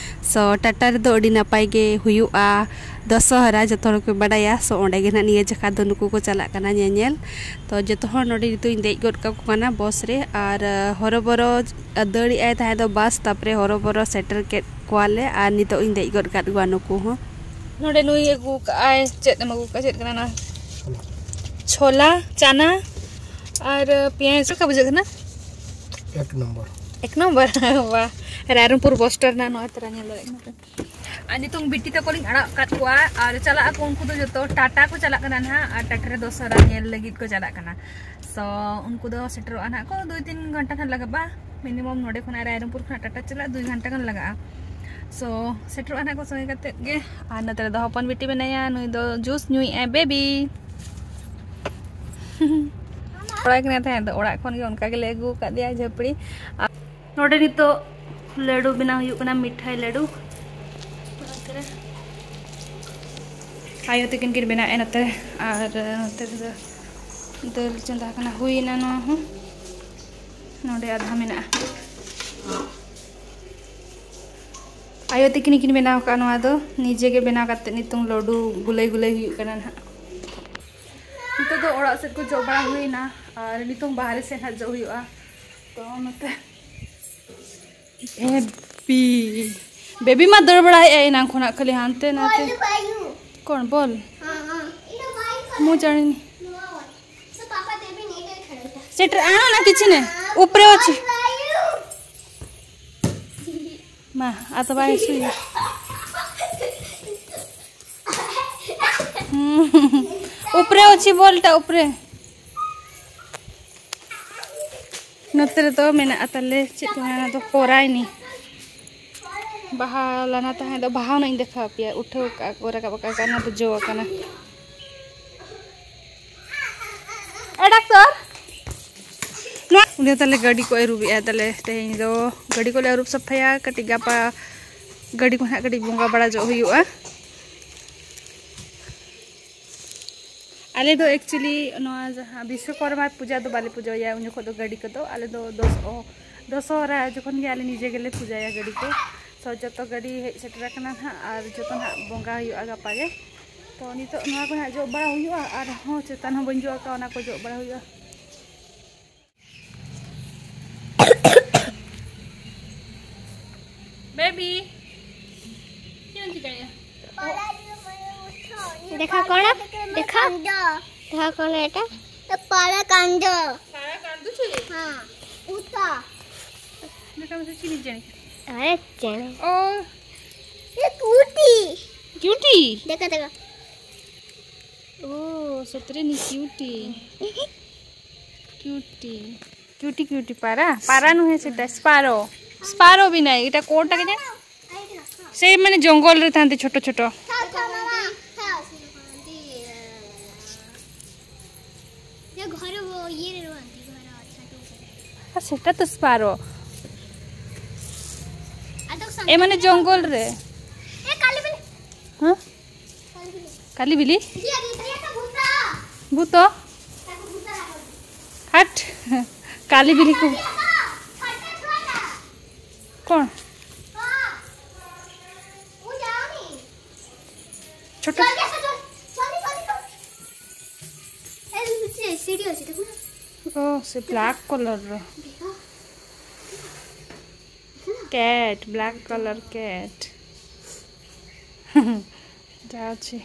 ᱥᱚ ᱴᱟᱴᱟ ᱨᱮᱫᱚ ᱟᱹᱰᱤ ᱱᱟᱯᱟᱭ ᱜᱮ ᱦᱩᱭᱩᱜᱼᱟ ᱫᱚᱥᱚᱦᱚᱨᱟ, ᱡᱚᱛᱚ ᱦᱚᱲ ᱠᱚ ᱵᱟᱰᱟᱭᱟ᱾ ᱥᱚ ᱚᱸᱰᱮ ᱜᱮ ᱱᱟᱦᱟᱜ ᱱᱤᱭᱟᱹ ᱡᱚᱠᱷᱟ ᱫᱚ ᱱᱩᱠᱩ ᱠᱚ ᱪᱟᱞᱟᱜ ᱠᱟᱱᱟ ᱧᱮᱧᱮᱞ᱾ ᱛᱚ ᱡᱚᱛᱚ ᱦᱚᱲ ᱱᱚᱰᱮ ᱱᱤᱛᱚᱜ ᱤᱧ ᱫᱮᱡ ᱜᱚᱫ ᱠᱟᱠᱚ ᱠᱟᱱᱟ ᱵᱚᱥ ᱨᱮ, ᱟᱨ ᱦᱚᱨᱚᱵᱚᱨᱚ ᱫᱟᱹᱲᱮᱜ ᱟᱭ ᱛᱟᱦᱮᱸ ᱫᱚ ᱵᱟᱥ, ᱛᱟᱨᱯᱚᱨᱮ ᱦᱚᱨᱚᱵᱚᱨᱚ ᱥᱮᱴᱮᱨ ᱠᱮᱫ ᱠᱚᱣᱟᱞᱮ ᱟᱨ ᱱᱤᱛᱚᱜ ᱤᱧ ᱫᱮᱡ ᱜᱚᱫ ᱠᱟᱫ ᱠᱚᱣᱟ ᱱᱩᱠᱩ ᱦᱚᱸ᱾ ᱱᱚᱰᱮ ᱱᱩᱭ ᱟᱹᱜᱩ ᱠᱟᱜᱼᱟᱭ, ᱪᱮᱫ ᱮᱢ ᱟᱹᱜᱩ ᱠᱟᱜᱼᱟ, ᱪᱮᱫ ᱠᱟᱱᱟ ᱱᱚᱣᱟ? ᱪᱷᱳᱞᱟ, ᱪᱟᱱᱟ ᱟᱨ ᱯᱮᱸᱭᱟᱡᱽ᱾ ᱪᱮᱫ ᱞᱮᱠᱟ ᱵᱩᱡᱷᱟᱹᱜ ᱠᱟᱱᱟ? ᱮᱠ ᱱᱚᱢᱵᱚᱨ᱾ ᱮᱠ ᱱᱚᱢᱵᱚᱨ᱾ ᱵᱟᱦ᱾ ᱨᱟᱭᱨᱚᱝᱯᱩᱨ ᱵᱚᱥ ᱥᱴᱮᱱᱰ ᱨᱮᱱᱟᱜ ᱱᱚᱣᱟ ᱛᱟᱨᱟ ᱧᱮᱞ ᱫᱟᱲᱮᱭᱟᱜ ᱠᱟᱱᱟ ᱯᱮ᱾ ᱟᱨ ᱱᱤᱛᱚᱝ ᱵᱤᱴᱤ ᱛᱟᱠᱚ ᱞᱤᱧ ᱟᱲᱟᱜ ᱟᱠᱟᱫ ᱠᱚᱣᱟ ᱟᱨ ᱪᱟᱞᱟᱜ ᱟᱠᱚ, ᱩᱱᱠᱩ ᱫᱚ ᱡᱚᱛᱚ ᱴᱟᱴᱟ ᱠᱚ ᱪᱟᱞᱟᱜ ᱠᱟᱱᱟ ᱱᱟᱦᱟᱜ, ᱟᱨ ᱴᱟᱴᱟ ᱨᱮ ᱫᱚᱥᱚᱦᱚᱨᱟ ᱧᱮᱞ ᱞᱟᱹᱜᱤᱫ ᱠᱚ ᱪᱟᱞᱟᱜ ᱠᱟᱱᱟ᱾ ᱥᱚ ᱩᱱᱠᱩ ᱫᱚ ᱥᱮᱴᱮᱨᱚᱜᱼᱟ ᱱᱟᱦᱟᱜ ᱠᱚ ᱫᱩᱭ ᱛᱤᱱ ᱜᱷᱚᱱᱴᱟ ᱠᱷᱟᱱ ᱞᱟᱜᱟᱜᱼᱟ᱾ ᱢᱤᱱᱤᱢᱟᱢ ᱱᱚᱰᱮ ᱠᱷᱚᱱᱟᱜ ᱨᱟᱭᱨᱚᱝᱯᱩᱨ ᱠᱷᱚᱱᱟᱜ ᱴᱟᱴᱟ ᱪᱟᱞᱟᱜ ᱫᱩᱭ ᱜᱷᱚᱱᱴᱟ ᱜᱟᱱ ᱞᱟᱜᱟᱜᱼᱟ᱾ ᱥᱚ ᱥᱮᱴᱮᱨᱚᱜᱼᱟ ᱱᱟᱦᱟᱜ ᱠᱚ ᱥᱚᱸᱜᱮ ᱠᱟᱛᱮᱫ ᱜᱮ᱾ ᱟᱨ ᱱᱚᱛᱮ ᱨᱮᱫᱚ ᱦᱚᱯᱚᱱ ᱵᱤᱴᱤ ᱢᱮᱱᱟᱭᱟ, ᱱᱩᱭ ᱫᱚ ᱡᱩᱥ ᱧᱩᱭᱮᱫᱼᱟᱭ ᱵᱮᱵᱤ᱾ ᱠᱚᱲᱟ ᱠᱟᱱᱟᱭ ᱛᱟᱦᱮᱸᱫ ᱫᱚ ᱚᱲᱟᱜ ᱠᱷᱚᱱ ᱜᱮ ᱚᱱᱠᱟ ᱜᱮᱞᱮ ᱟᱹᱜᱩ ᱟᱠᱟᱫᱮᱭᱟ ᱡᱷᱟᱹᱯᱲᱤ᱾ ᱟᱨ ᱱᱚᱰᱮ ᱱᱤᱛᱚᱜ ᱞᱟᱹᱰᱩ ᱵᱮᱱᱟᱣ ᱦᱩᱭᱩᱜ ᱠᱟᱱᱟ, ᱢᱤᱴᱷᱟᱭ ᱞᱟᱹᱰᱩ᱾ ᱱᱚᱛᱮ ᱨᱮ ᱟᱭᱳ ᱛᱟᱹᱠᱤᱱ ᱠᱤᱱ ᱵᱮᱱᱟᱣᱮᱫᱼᱟ ᱱᱚᱛᱮ ᱨᱮ, ᱟᱨ ᱱᱚᱛᱮ ᱨᱮᱫᱚ ᱫᱟᱹᱞ ᱪᱚᱸᱫᱟ ᱟᱠᱟᱱᱟ, ᱦᱩᱭᱱᱟ ᱱᱚᱣᱟ ᱦᱚᱸ᱾ ᱱᱚᱰᱮ ᱟᱫᱷᱟ ᱢᱮᱱᱟᱜᱼᱟ᱾ ᱟᱭᱳ ᱛᱤᱠᱤᱱ ᱠᱤᱱ ᱵᱮᱱᱟᱣ ᱟᱠᱟᱫᱼᱟ ᱱᱚᱣᱟ ᱫᱚ, ᱱᱤᱡᱮ ᱜᱮ ᱵᱮᱱᱟᱣ ᱠᱟᱛᱮ ᱱᱤᱛᱚᱝ ᱞᱟᱹᱰᱩ ᱜᱩᱞᱟᱹᱭ ᱜᱩᱞᱟᱹᱭ ᱦᱩᱭᱩᱜ ᱠᱟᱱᱟ ᱱᱟᱦᱟᱜ᱾ ᱱᱤᱛᱚᱜ ᱫᱚ ᱚᱲᱟᱜ ᱥᱮᱫ ᱠᱚ ᱡᱚᱜ ᱵᱟᱲᱟ ᱦᱩᱭᱱᱟ ᱟᱨ ᱱᱤᱛᱚᱝ ᱵᱟᱦᱨᱮ ᱥᱮᱫ ᱦᱟᱸᱜ ᱡᱚᱜ ᱦᱩᱭᱩᱜᱼᱟ᱾ ᱛᱚ ᱱᱚᱛᱮ ᱵᱮᱵᱤ, ᱵᱮᱵᱤ ᱢᱟ ᱫᱟᱹᱲ ᱵᱟᱲᱟᱭᱮᱫᱼᱟᱭ ᱮᱱᱟᱝ ᱠᱷᱚᱱᱟᱜ ᱠᱷᱟᱹᱞᱤ ᱦᱟᱱᱛᱮ ᱱᱟᱛᱮ᱾ ᱠᱚᱱ ᱵᱚᱞ? ᱢᱩ ᱡᱟᱱᱤ᱾ ᱥᱮᱴᱮᱨ ᱟᱬᱟ ᱚᱱᱟ ᱯᱤᱪᱷᱤᱱᱮ, ᱩᱯᱨᱮ ᱚᱪᱷᱤ᱾ ᱢᱟ, ᱟᱫᱚ ᱵᱟᱭ ᱦᱟᱹᱥᱩᱭᱟ᱾ ᱦᱩᱸ᱾ ᱩᱯᱨᱮ ᱚᱪᱷᱤ ᱵᱚᱞᱴᱟ ᱩᱯᱨᱮ᱾ ᱱᱚᱛᱮ ᱨᱮᱫᱚ ᱢᱮᱱᱟᱜᱼᱟ ᱛᱟᱞᱮ, ᱪᱮᱫ ᱠᱚ ᱢᱮᱱᱟ, ᱚᱱᱟ ᱫᱚ ᱯᱚᱨᱟᱭᱱᱤ᱾ ᱵᱟᱦᱟ ᱞᱟᱱᱟ ᱛᱟᱦᱮᱸ ᱫᱚ, ᱵᱟᱦᱟ ᱦᱚᱸ ᱤᱧ ᱫᱮᱠᱷᱟᱣ ᱟᱯᱮᱭᱟ, ᱩᱴᱷᱟᱹᱣ ᱠᱟᱜᱼᱟ ᱠᱚ, ᱨᱟᱠᱟᱵ ᱟᱠᱟᱫ ᱠᱚ, ᱚᱱᱟ ᱫᱚ ᱡᱚ ᱟᱠᱟᱱᱟ᱾ ᱮ ᱰᱟᱠᱛᱚᱨ, ᱱᱚᱣᱟ ᱩᱱᱤ ᱛᱟᱞᱮ ᱜᱟᱹᱰᱤ ᱠᱚ ᱟᱹᱨᱩᱵᱮᱜᱼᱟ ᱛᱟᱞᱮ᱾ ᱛᱮᱦᱮᱧ ᱫᱚ ᱜᱟᱹᱰᱤ ᱠᱚᱞᱮ ᱟᱹᱨᱩᱵ ᱥᱟᱯᱷᱟᱭᱟ, ᱠᱟᱹᱴᱤᱡ ᱜᱟᱯᱟ ᱜᱟᱹᱰᱤ ᱠᱚ ᱱᱟᱦᱟᱜ ᱠᱟᱹᱴᱤᱡ ᱵᱚᱸᱜᱟ ᱵᱟᱲᱟ ᱡᱚᱜ ᱦᱩᱭᱩᱜᱼᱟ᱾ ᱟᱞᱮ ᱫᱚ actually ᱱᱚᱣᱟ ᱡᱟᱦᱟᱸ ᱵᱤᱥᱥᱚᱠᱚᱨᱢᱟ ᱯᱩᱡᱟ ᱫᱚ ᱵᱟᱞᱮ ᱯᱩᱡᱟᱹᱭᱟ, ᱩᱱ ᱡᱚᱠᱷᱚᱱ ᱫᱚ ᱜᱟᱹᱰᱤ ᱠᱚᱫᱚ ᱟᱞᱮ ᱫᱚ ᱫᱚᱥ-, ᱚ, ᱫᱚᱥᱚᱦᱨᱟ ᱡᱚᱠᱷᱚᱱ ᱜᱮ ᱟᱞᱮ ᱱᱤᱡᱮ ᱜᱮᱞᱮ ᱯᱩᱡᱟᱹᱭᱟ ᱜᱟᱹᱰᱤ ᱠᱚ᱾ So ᱡᱚᱛᱚ ᱜᱟᱹᱰᱤ ᱦᱮᱡ ᱥᱮᱴᱮᱨ ᱟᱠᱟᱱᱟ ᱱᱟᱦᱟᱜ ᱟᱨ ᱡᱚᱛᱚ ᱱᱟᱦᱟᱜ ᱵᱚᱸᱜᱟ ᱦᱩᱭᱩᱜᱼᱟ ᱜᱟᱯᱟ ᱜᱮ᱾ ᱛᱚ ᱱᱤᱛᱚᱜ ᱱᱚᱣᱟ ᱠᱚ ᱱᱟᱦᱟᱜ ᱡᱚᱜ ᱵᱟᱲᱟ ᱦᱩᱭᱩᱜᱼᱟ, ᱟᱨᱦᱚᱸ ᱪᱮᱛᱟᱱ ᱦᱚᱸ ᱵᱟᱹᱧ ᱡᱚᱜ ᱟᱠᱟᱫᱼᱟ, ᱚᱱᱟ ᱠᱚ ᱡᱚᱜ ᱵᱟᱲᱟ ᱦᱩᱭᱩᱜᱼᱟ᱾ ᱵᱮᱵᱤ, ᱪᱮᱫ ᱮᱢ ᱪᱤᱠᱟᱹᱭᱮᱫᱼᱟ? ᱫᱮᱠᱷᱟ ᱠᱚᱬᱟ, ᱫᱮᱠᱷᱟ᱾ ᱫᱮᱠᱷᱟ ᱠᱚᱬᱟ ᱮᱴᱟ᱾ ᱯᱟᱲᱟ ᱠᱟᱱᱫᱚ᱾ ᱯᱟᱲᱟ ᱠᱟᱱᱫᱚ ᱪᱮᱫ? ᱦᱮᱸ, ᱩᱛᱟ᱾ ᱫᱮᱠᱷᱟ ᱢᱮᱥᱮ ᱪᱤᱞᱤ ᱪᱮᱬᱮ? ᱟᱨᱮ ᱪᱮᱬᱮ᱾ ᱳ᱾ ᱮ ᱠᱩᱴᱤ᱾ ᱠᱤᱭᱩᱴᱤ? ᱫᱮᱠᱷᱟ, ᱫᱮᱠᱷᱟ᱾ ᱳ, ᱥᱚᱛᱨᱤ ᱱᱤ ᱠᱤᱭᱩᱴᱤ᱾ ᱠᱤᱭᱩᱴᱤ। क्यूटी क्यूटी पारा। पारा नुहे सेटा, स्पारो। स्पारो भी नहीं, एटा कोटा के जाने। से माने जंगल रे थांती छोट छोट। ये घर वो ये रे रोहंती घर अच्छा तो। आ, सेटा तो स्पारो। ए माने जंगल रे। ए काली बिल्ली। हाँ? काली बिल्ली? ये अरे ये तो भूता। भूतो? ᱟᱴ ᱠᱟᱞᱤ ᱵᱤᱞᱤ ᱠᱚ᱾ ᱠᱚᱬ? ᱪᱷᱳᱴᱳ। ᱚ, ସେ ବ୍ଲାକ୍ କଲର୍ର। ᱠᱮᱴ, ବ୍ଲାକ୍ କଲର୍ ᱠᱮᱴ। ᱡᱟ ᱚᱪᱷᱮ।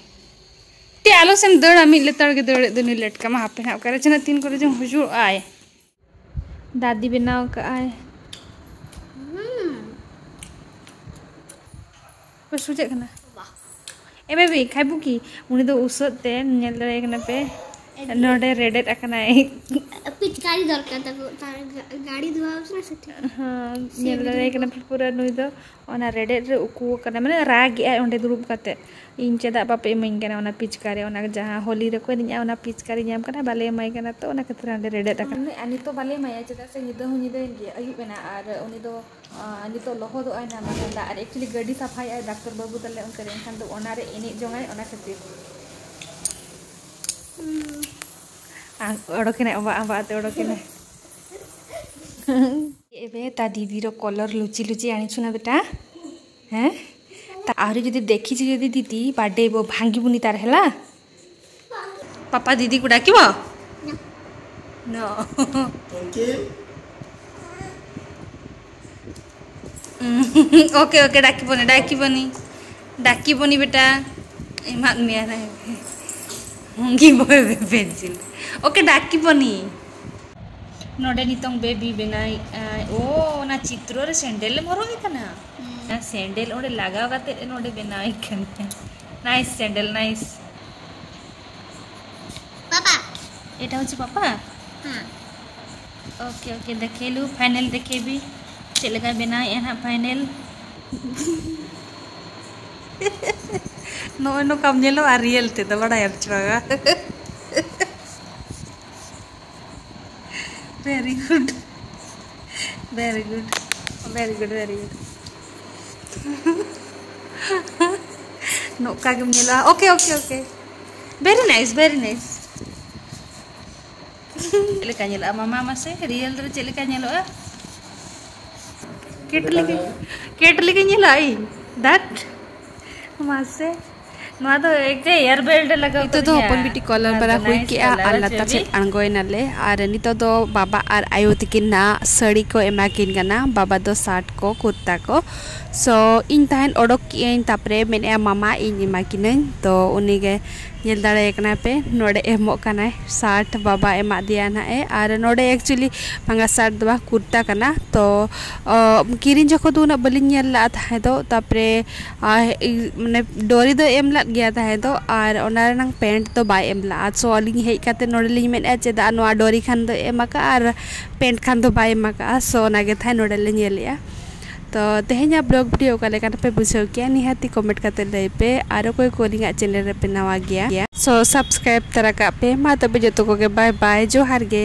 ᱛᱮ ᱟᱞᱚ ᱥᱮᱢ ᱫᱟᱹᱲᱟ, ᱢᱤᱫ ᱞᱮᱛᱟᱲ ᱜᱮ ᱫᱟᱹᱲᱮᱫ ᱫᱚ ᱱᱩᱭ ᱞᱮᱴᱠᱟ ᱢᱟ᱾ ᱦᱟᱯᱮ ᱦᱟᱸᱜ ᱚᱠᱟᱨᱮ ᱪᱚ ᱱᱟᱜ ᱛᱤᱱ ᱠᱚᱨᱮ ᱪᱚᱝ ᱦᱤᱡᱩᱜ ᱟᱭ᱾ ᱫᱟᱫᱤ ᱵᱮᱱᱟᱣ ᱠᱟᱜᱼᱟᱭ᱾ ᱦᱩᱸ᱾ ᱚᱠᱚᱭ ᱥᱩᱡᱟᱹᱜ ᱠᱟᱱᱟ? ᱵᱟᱦ᱾ ᱮ ᱵᱮᱵᱤ, ᱠᱷᱟᱭᱵᱩ ᱠᱤ? ᱩᱱᱤ ᱫᱚ ᱩᱥᱟᱹᱫ ᱛᱮ, ᱧᱮᱞ ᱫᱟᱲᱮᱭᱟᱭ ᱠᱟᱱᱟ ᱯᱮ, ᱮ ᱵᱮᱵᱤ᱾ ᱱᱚᱰᱮ ᱨᱮᱰᱮᱫ ᱟᱠᱟᱱᱟᱭ᱾ ᱯᱤᱪᱠᱟᱨᱤ ᱫᱚᱨᱠᱟᱨ ᱛᱟᱠᱚ, ᱛᱟᱨ ᱜᱟ-, ᱜᱟᱹᱰᱤ ᱫᱷᱩᱣᱟ ᱦᱚᱪᱚ ᱥᱮ ᱴᱷᱤᱠ? ᱦᱮᱸ, ᱥᱮ ᱧᱮᱞ ᱫᱟᱲᱮᱭᱟᱭ ᱠᱟᱱᱟ ᱯᱮ ᱯᱩᱨᱟᱹ ᱱᱩᱭ ᱫᱚ᱾ ᱚᱱᱟ ᱨᱮᱰᱮᱫ ᱨᱮ ᱩᱠᱩ ᱟᱠᱟᱱᱟ, ᱢᱟᱱᱮ ᱨᱟᱜ ᱮᱜᱼᱟᱭ ᱚᱸᱰᱮ ᱫᱩᱲᱩᱵ ᱠᱟᱛᱮ, "ᱤᱧ ᱪᱮᱫᱟᱜ ᱵᱟᱯᱮ ᱤᱢᱟᱹᱧ ᱠᱟᱱᱟ ᱚᱱᱟ ᱯᱤᱪᱠᱟᱨᱤ? ᱚᱱᱟ ᱡᱟᱦᱟᱸ ᱦᱳᱞᱤ ᱨᱮᱠᱚ ᱮᱱᱮᱡᱼᱟ, ᱚᱱᱟ ᱯᱤᱪᱠᱟᱨᱤ ᱧᱟᱢ ᱠᱟᱱᱟ, ᱵᱟᱞᱮ ᱮᱢᱟᱭ ᱠᱟᱱᱟ", ᱛᱚ ᱚᱱᱟ ᱠᱷᱟᱹᱛᱤᱨ ᱚᱸᱰᱮ ᱨᱮᱰᱮᱫ ᱟᱠᱟᱱᱟ᱾ ᱟᱨ ᱱᱤᱛᱚᱜ ᱵᱟᱞᱮ ᱮᱢᱟᱭᱟ, ᱪᱮᱫᱟᱜ ᱥᱮ ᱧᱤᱫᱟᱹ ᱦᱚᱸ ᱧᱤᱫᱟᱹᱭᱮᱱ ᱜᱮᱭᱟ, ᱟᱹᱭᱩᱵ ᱮᱱᱟ, ᱟᱨ ᱩᱱᱤ ᱫᱚ, ᱟᱸ, ᱱᱤᱛᱚᱜ ᱞᱚᱦᱚᱫᱚᱜ ᱟᱭ ᱱᱟᱱᱟ ᱫᱟᱜ, ᱟᱨ actually ᱜᱟᱹᱰᱤ ᱥᱟᱯᱷᱟᱭᱮᱜᱼᱟᱭ ᱰᱟᱠᱛᱚᱨ ᱵᱟᱹᱵᱩ ᱛᱟᱞᱮ ᱚᱱᱛᱮ ᱨᱮ, ᱮᱱᱠᱷᱟᱱ ᱫᱚ ᱚᱱᱟᱨᱮ ᱮᱱᱮᱡ ᱡᱚᱝᱟᱭ, ᱚᱱᱟ ᱠᱷᱟᱹᱛᱤᱨ᱾ ᱟᱨ ᱚᱰᱚᱠᱮᱱᱟᱭ, ᱟᱵᱟ, ᱟᱵᱟ ᱟᱛᱮ ᱚᱰᱚᱠᱮᱱᱟᱭ᱾ ᱮᱵᱮ ᱛᱟ ᱫᱤᱫᱤᱨ କଲର୍ ᱞᱩᱪᱤ ଲୁଚି ଆଣିଛୁ ନା ବେଟା? ହେଁ? ତା ଆହୁରି ଯଦି ଦେଖିଛୁ ଯଦି ଦିଦି, ବାଡ଼େଇବ, ଭାଙ୍ଗିବୁନି ତାର, ହେଲା? ପାପା ଦିଦିକୁ ଡାକିବ? No. Thank you. Okay, okay, ᱰᱟᱠᱤᱵᱚᱱᱤ, ᱰᱟᱠᱤᱵᱚᱱᱤ, ᱰᱟᱠᱤᱵᱚᱱᱤ ᱵᱮᱴᱟ᱾ ᱮᱢᱟᱫ ᱢᱮᱭᱟ ᱱᱟᱭ᱾ ᱦᱩᱸᱜᱤ ᱵᱚᱭ ᱵᱮ ᱯᱮᱱᱥᱤᱞ᱾ ᱳᱠᱮ, ᱰᱟᱠᱤᱵᱚᱱᱤ᱾ ᱱᱚᱰᱮ ᱱᱤᱛᱚᱝ ᱵᱮᱵᱤ ᱵᱮᱱᱟᱣᱮᱫ ᱟᱭ᱾ ᱳ, ᱚᱱᱟ ᱪᱤᱛᱨᱚ ᱨᱮ ᱥᱮᱱᱰᱮᱞ ᱮᱢ ᱦᱚᱨᱚᱜ ᱮ ᱠᱟᱱᱟ? ᱦᱩᱸ᱾ ᱚᱱᱟ ᱥᱮᱱᱰᱮᱞ ᱚᱸᱰᱮ ᱞᱟᱜᱟᱣ ᱠᱟᱛᱮ ᱱᱚᱰᱮ ᱵᱮᱱᱟᱣᱮᱫ ᱠᱟᱱᱟ᱾ Nice sandal, nice. ᱯᱟᱯᱟ᱾ ᱮᱴᱟ ᱦᱚᱪᱪᱷᱮ ᱯᱟᱯᱟ? ᱦᱮᱸ᱾ ᱳᱠᱮ, ᱳᱠᱮ, ᱫᱮᱠᱷᱮᱞᱩ, ᱯᱷᱟᱭᱱᱮᱞ ᱫᱮᱠᱷᱮᱵᱤ᱾ ᱪᱮᱫ ᱞᱮᱠᱟᱭ ᱵᱮᱱᱟᱣᱮᱫᱼᱟ ᱱᱟᱦᱟᱜ ᱯᱷᱟᱭᱱᱮᱞ᱾ ᱱᱚᱜᱼᱚᱭ ᱱᱚᱝᱠᱟᱢ ᱧᱮᱞᱚᱜᱼᱟ ᱨᱤᱭᱮᱞ ᱛᱮᱫᱚ, ᱵᱟᱲᱟᱭᱟᱢ ᱪᱮ ᱵᱟᱝᱟ? Very good, very good, very good, very good. ᱱᱚᱝᱠᱟ ᱜᱮᱢ ᱧᱮᱞᱚᱜᱼᱟ᱾ Okay, okay, okay. Very nice, very nice. ᱪᱮᱫ ᱞᱮᱠᱟ ᱧᱮᱞᱚᱜᱼᱟ ᱢᱟᱢᱟ? ᱢᱟᱥᱮ ᱨᱤᱭᱮᱞ ᱨᱮ ᱪᱮᱫ ᱞᱮᱠᱟ ᱧᱮᱞᱚᱜᱼᱟ? ᱠᱮᱴ ᱞᱮᱠᱟ, ᱠᱮᱴ ᱞᱮᱠᱟ ᱧᱮᱞᱚᱜᱼᱟ᱾ ᱤᱧ ᱫᱟᱜ ᱢᱟᱥᱮ, ᱱᱚᱣᱟ ᱫᱚ ᱮᱠᱮ ᱮᱭᱟᱨ ᱵᱮᱞᱴ ᱞᱟᱜᱟᱣ ᱱᱤᱛᱚᱜ ᱫᱚ ᱠᱟᱫᱤᱧᱟ᱾ ᱦᱚᱯᱚᱱ ᱵᱤᱴᱤ ᱠᱚᱞᱟᱨ ᱱᱚᱣᱟ ᱵᱟᱨᱟ ᱫᱚ ᱦᱩᱭ ᱱᱟᱭᱤᱥ ᱠᱮᱜᱼᱟ ᱠᱟᱞᱟᱨ ᱟᱨ ᱞᱟᱛᱟᱨ ᱥᱮᱫ ᱵᱮᱵᱤ᱾ ᱟᱬᱜᱚᱭᱮᱱᱟᱞᱮ᱾ ᱟᱨ ᱱᱤᱛᱚᱜ ᱫᱚ ᱵᱟᱵᱟ ᱟᱨ ᱟᱭᱳ ᱛᱤᱠᱤᱱ ᱱᱟᱜ ᱥᱟᱹᱲᱤ ᱠᱚ ᱮᱢᱟ ᱠᱤᱱ ᱠᱟᱱᱟ᱾ ᱵᱟᱵᱟ ᱫᱚ ᱥᱟᱨᱴ ᱠᱚ, ᱠᱩᱨᱛᱟ ᱠᱚ᱾ ᱥᱳ ᱤᱧ ᱛᱟᱦᱮᱱ ᱚᱰᱚᱠ ᱠᱮᱜᱼᱟᱹᱧ, ᱛᱟᱨᱯᱚᱨᱮ ᱢᱮᱱᱮᱫᱼᱟ ᱢᱟᱢᱟ ᱤᱧ ᱮᱢᱟ ᱠᱤᱱᱟᱹᱧ᱾ ᱛᱚ ᱩᱱᱤᱜᱮ ᱧᱮᱞ ᱫᱟᱲᱮᱭᱟᱭ ᱠᱟᱱᱟ ᱯᱮ, ᱱᱚᱰᱮ ᱮᱢᱚᱜ ᱠᱟᱱᱟᱭ ᱥᱟᱨᱴ, ᱵᱟᱵᱟ ᱮᱢᱟᱫᱮᱭᱟ ᱱᱟᱦᱟᱜ ᱮ᱾ ᱟᱨ ᱱᱚᱰᱮ actually ᱵᱟᱝᱟ ᱥᱟᱨᱴ ᱫᱚ ᱵᱟᱝ, ᱠᱩᱨᱛᱟ ᱠᱟᱱᱟ᱾ ᱛᱚ ᱚ, ᱠᱤᱨᱤᱧ ᱡᱚᱠᱷᱚᱱ ᱫᱚ ᱩᱱᱟᱹᱜ ᱵᱟᱹᱞᱤᱧ ᱧᱮᱞ ᱞᱟᱜᱼᱟ ᱛᱟᱦᱮᱸ ᱫᱚ, ᱛᱟᱨᱯᱚᱨᱮ ᱟᱨ ᱤ-, ᱢᱟᱱᱮ ᱰᱚᱨᱤ ᱫᱚ ᱮᱢ ᱞᱟᱫ ᱜᱮᱭᱟ ᱛᱟᱦᱮᱸ ᱫᱚ, ᱟᱨ ᱚᱱᱟ ᱨᱮᱱᱟᱝ ᱯᱮᱱᱴ ᱫᱚ ᱵᱟᱭ ᱮᱢ ᱞᱟᱜᱼᱟ᱾ ᱥᱳ ᱟᱹᱞᱤᱧ ᱦᱮᱡ ᱠᱟᱛᱮ ᱱᱚᱰᱮ ᱞᱤᱧ ᱢᱮᱱᱮᱫᱼᱟ, ᱪᱮᱫᱟᱜ ᱱᱚᱣᱟ ᱰᱚᱨᱤ ᱠᱷᱟᱱ ᱫᱚ ᱮᱢ ᱟᱠᱟᱫᱼᱟ ᱟᱨ ᱯᱮᱱᱴ ᱠᱷᱟᱱ ᱫᱚ ᱵᱟᱭ ᱮᱢ ᱟᱠᱟᱫᱼᱟ? ᱥᱳ ᱚᱱᱟᱜᱮ ᱛᱟᱦᱮᱸ ᱱᱚᱰᱮ ᱞᱮ ᱧᱮᱞᱮᱫᱼᱟ᱾ ᱛᱚ ᱛᱮᱦᱮᱧᱟᱜ ᱵᱞᱚᱜ ᱵᱷᱤᱰᱤᱭᱳ ᱚᱠᱟ ᱞᱮᱠᱟ ᱯᱮ ᱵᱩᱡᱷᱟᱹᱣ ᱠᱮᱜᱼᱟ, ᱱᱤᱦᱟᱹᱛᱤ ᱠᱚᱢᱮᱱᱴ ᱠᱟᱛᱮ ᱞᱟᱹᱭ ᱯᱮ᱾ ᱟᱨ ᱚᱠᱚᱭ ᱠᱚ ᱟᱹᱞᱤᱧᱟᱜ ᱪᱮᱱᱮᱞ ᱨᱮᱯᱮ ᱱᱟᱣᱟ ᱜᱮᱭᱟ, ᱥᱳ ᱥᱟᱵᱥᱠᱨᱟᱭᱤᱵ ᱛᱟᱨᱟ ᱠᱟᱜ ᱯᱮ᱾ ᱢᱟ ᱛᱚᱵᱮ ᱡᱚᱛᱚ ᱠᱚᱜᱮ ᱵᱟᱭ ᱵᱟᱭ, ᱡᱚᱦᱟᱨ ᱜᱮ᱾